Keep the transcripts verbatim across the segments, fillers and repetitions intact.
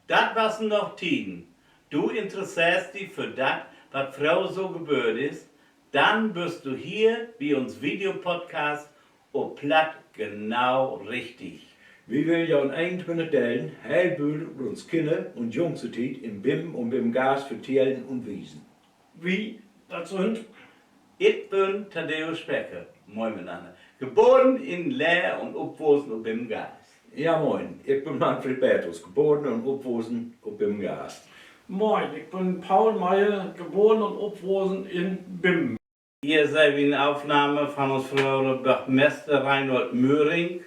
Dat wassen noch Tieden. Du interesseerst di för dat, wat fröher so geböört is? Denn büst du hier bi uns Videopodcast op Platt genau richtig. Wi willen jo in eenentwintig Delen heel bült ut uns Kinner- un Jungstiet in Bingum un Bingumgaste vertellen un wiesen. Wi, dat sünd: Ik bün Thaddäus Becker, moin mitnanner. Geboren in Leer un opwussen op Bingumgaste. Ja, moin. Ik bün Manfred Bertels, geboren un opwussen op Bingumgaste. Moin, ik bün Paul Meyer, geboren un opwussen in Bingum. Hier seht wi en Opnahm van uns fröhere Börgmester Reinhold Möhring.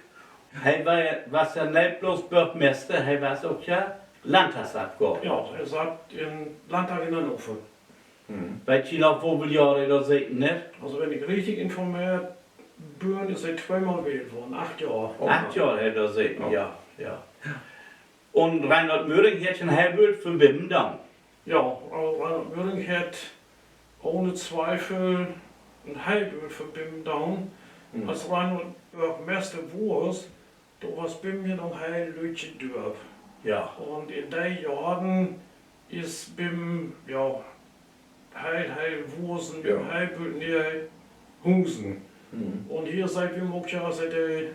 He was ja neet bloots Börgmester, he was ok ja Landtagsafgeordneter. Ja, he satt in Landtag in Hannover. Weet ji noch, woveel Johr he dor seten hett? Also, wenn ik richtig informeert bün, is he tweemal wählt worrn. Acht Johr. Acht Johr hett he dor seten, ja, ja. Un Reinhold Möhring hett en heel Bült för Bingum daan. Ja, Reinhold Möhring hett ohne Twiefel en heel Bült för Bingum daan. As Reinhold Börgmester was, do was Bingum ja noch en heel lüttje Dörp. Ja. Un in de Johren is Bingum, ja, heel, heel wussen, heel bült nee Husen. Un hier seht wi ok ja, as he de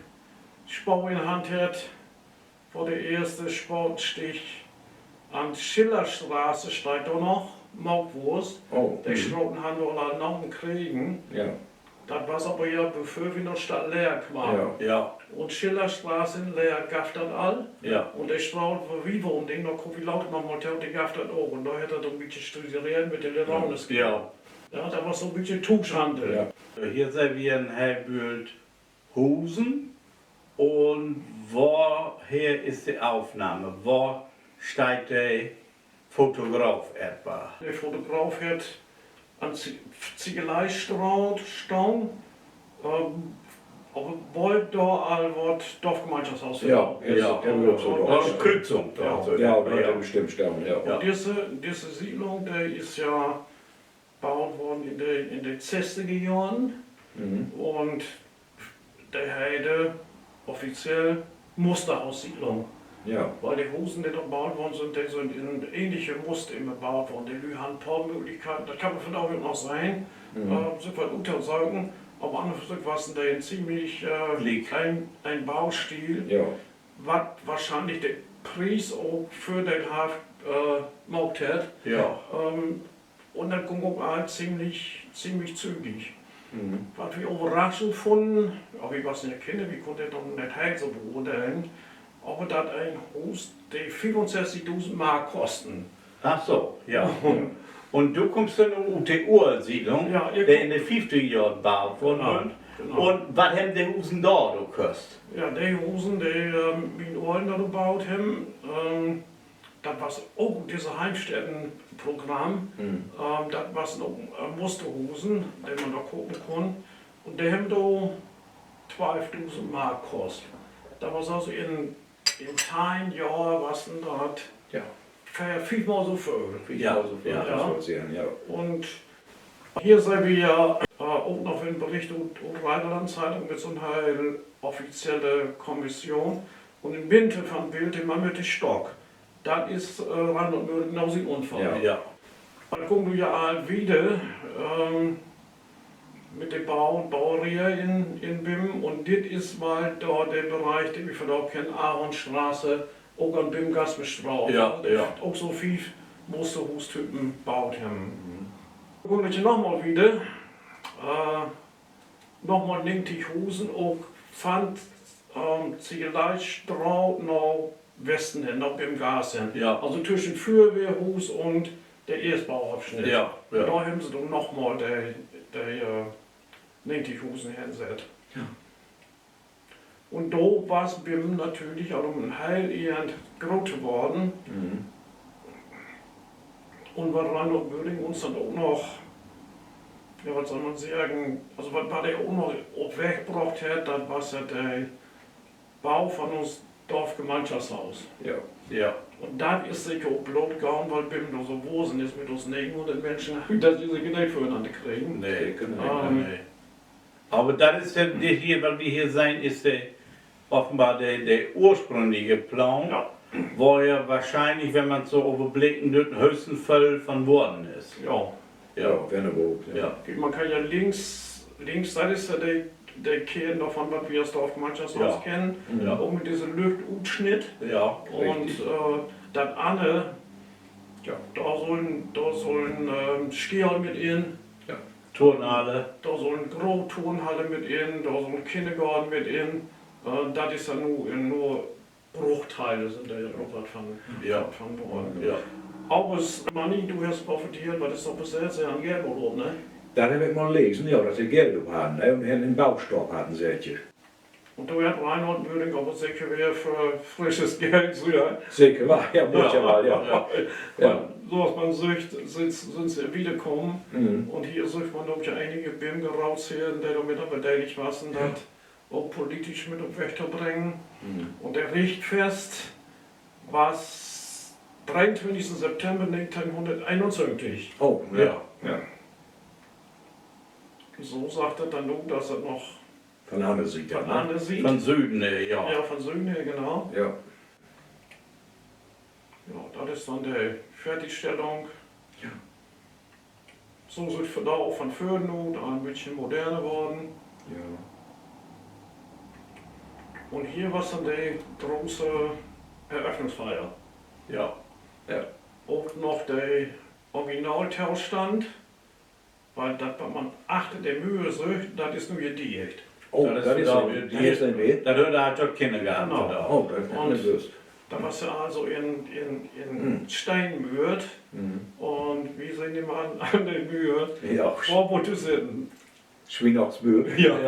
Spaa in Hand hett, wo de eerste Spatenstich an Schillerstraße steiht dor noch, maakt was. De Straten harrn wi al nahen kregen. Dat was aver ja, bevör wi na Stadt Leer kamen. Un Schillerstraße in Leer gaff dat al. Un de Straat, wo wi wahnen, de na Kofi Laut noch mal, de gaff dat ok. Un dor hett dat en bietje studeert mit de Leranes. Ja, dat was so 'n bietje Tuuschhandel. Hier seht wi en heel Bült Husen. Un woher is de Opnahm? Wo steiht de Fotograf etwa? De Fotograf hett an Zie-, Ziegeleistraat stahn, aver bold dor al wat Dorfgemeinschaftshuus. Ja, Krüzung. Ja, dor hett he bestimmt stahn, ja. Un disse, disse Siedlung, de is ja baut worrn in de, in de sesstiger Johren. Un de heet offiziell Musterhuussiedlung. Wiel de Husen, de dor baut worrn sünd, de sünd in ähnliche Muster immer baut worrn. De Lüüd harrn poor Mööglichkeiten, dat kann man vandaag ok noch sehn, sük wat uttosöken. Op anner Siet wassen de in ziemlich, een, een Baustil, wat wahrscheinlich de Pries ok vördeelhaft maakt hett. Un dat gung ok all ziemlich, ziemlich zügig. Wat wi överraschend funnen, aver wi wassen ja Kinner, wi kunnen dat noch neet heel so beurdelen, aver dat en Huus, de fiefunsesstigdusend Mark kosten. Ach so, ja. Un du kummst denn nu ut de Oolsiedlung, de in de fieftiger Johren baut worrn sünd. Un wat hebbt de Husen dor so kost? Ja, de Husen, de mien Ollen dor baut hebbt, dat was ok disse Heimstätten-Programm. Dat wassen ok Musterhusen, de man dor kopen kunn. Un de hebbt do twalfdusend Mark kost. Dat was also in, in teihn Johr wassen dat veer-, fiefmal so vööl. Un hier seht wi ja ok noch en Bericht ut, ut Reiderland Zeitung mit so'n heel offizielle Kommission. Un in'n Midden van't Bild de Mann mit de Stock. Dat is Reinhold Möhring na sien Unfall. Dat gung nu ja al wieder mit de Bau-, Baureeg in, in Bingum. Un dit is woll dor de Bereich, de wi vandaag kennen, Ahornstraße, ok an Bingumgastestraat, de ok so fief Musterhuustypen baut hebbt. Wi gahn noch mal wieder, noch mal negentig Husen, ok van Ziegeleistraat na Westen hen, na Bingumgaste hen. Also twüschen Füerwehrhuus un de Eerstbauafsnitt. Dor hebbt se denn noch mal de, de negentig Husen hensett. Un do was Bingum natürlich al üm en heel Enn groot worrn. Un wat Reinhold Möhring uns denn ok noch, ja, wat sall man seggen, also wat, wat he ok noch op Weg brocht hett, dat was ja de Bau van uns Dorfgemeinschaftshuus. Un dat is seker ok bloot gahn, wiel Bingum dor so wussen is mit uns negenhunnert Minschen, dat wi seker neet vörenanner kregen. Aver dat is de, de hier, wat wi hier sehn, is de, offenbar de, de ursprüngliche Plaan. Wo ja wohrschienlich, wenn man so överblicken deit, höchstens veel van worrn is. Ja. Ja, wenn överhaupt, ja. Ja. Man kann ja links, links, dat is ja de, de Keern dorvan, wat wi as Dorfgemeinschaftshuus kennen. Ja. Ok mit disse Lücht-Utsnitt. Ja, un, richtig. Äh, dat anner, ja, dor sull, dor sull en, ähm, School mit in. Ja. Turnhalle. Dor sull en grote Turnhalle mit in, dor sull en Kinnergoorn mit in. Äh, dat is ja nu in, nu Bruchteile sünd dor ja ok wat van, ja, van worrn. Ja. Aver Manni, du hest profiteert, wat is dor passeert, se harrn Geld op, ne? Dat heff ik mal lesen, ja, dat se Geld op harrn, ne? Un in Baustopp harrn, seggt se. Un dor hett Reinhold Möhring aver seker weer för frisches Geld sörgt. Seker, ja, mutt ja woll, ja. Ja. Man, so as man süht, sünd, sünd se wiederkamen. Un hier süht man ok ja enige Bööm rausheben, de dor mit an bedeligt wassen, dat ok politisch mit op Weg to bringen. Un dat Richtfest was dreeuntwintigsten September negenteihnhunnerteenunzwintig. Oh, ja. Ja. So sach dat denn ut, dat dat noch van anner Siet, van anner Siet. Van Süden her, ja. Ja, van Süden her, genau. Ja. Ja, dat is denn de Fertigstellung. Ja. So süht dat ok van vörn ut, en beten moderner worrn. Ja. Un hier was denn de grote Eröffnungsfeier. Ja. Ja. Ok noch de Originaltostand, wiel dat, wat man achter de Müür süht, dat is nu hier dicht. Oh, dat is, dat is, dat höört halt to'n Kinnergoorn. Genau. Oh, dat heff ik nich wusst. Dat was ja also in, in, in Steen muert. Un wi sehn de Mann an de Müür, ja, vör to sitten. Swienocksmüür. Ja.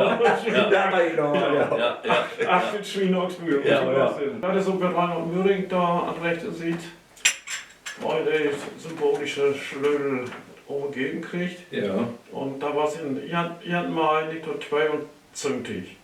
Ja, genau, ja. Achter Swienocksmüür, ja, mutt dat ween. Dat is ok, wat Reinhold Möhring dor an rechte Siet, wiel de symbolische Slötel övergeven kriggt. Ja. Un dat was in, ja, Mai negenteihnhunnerttweeuntwintig.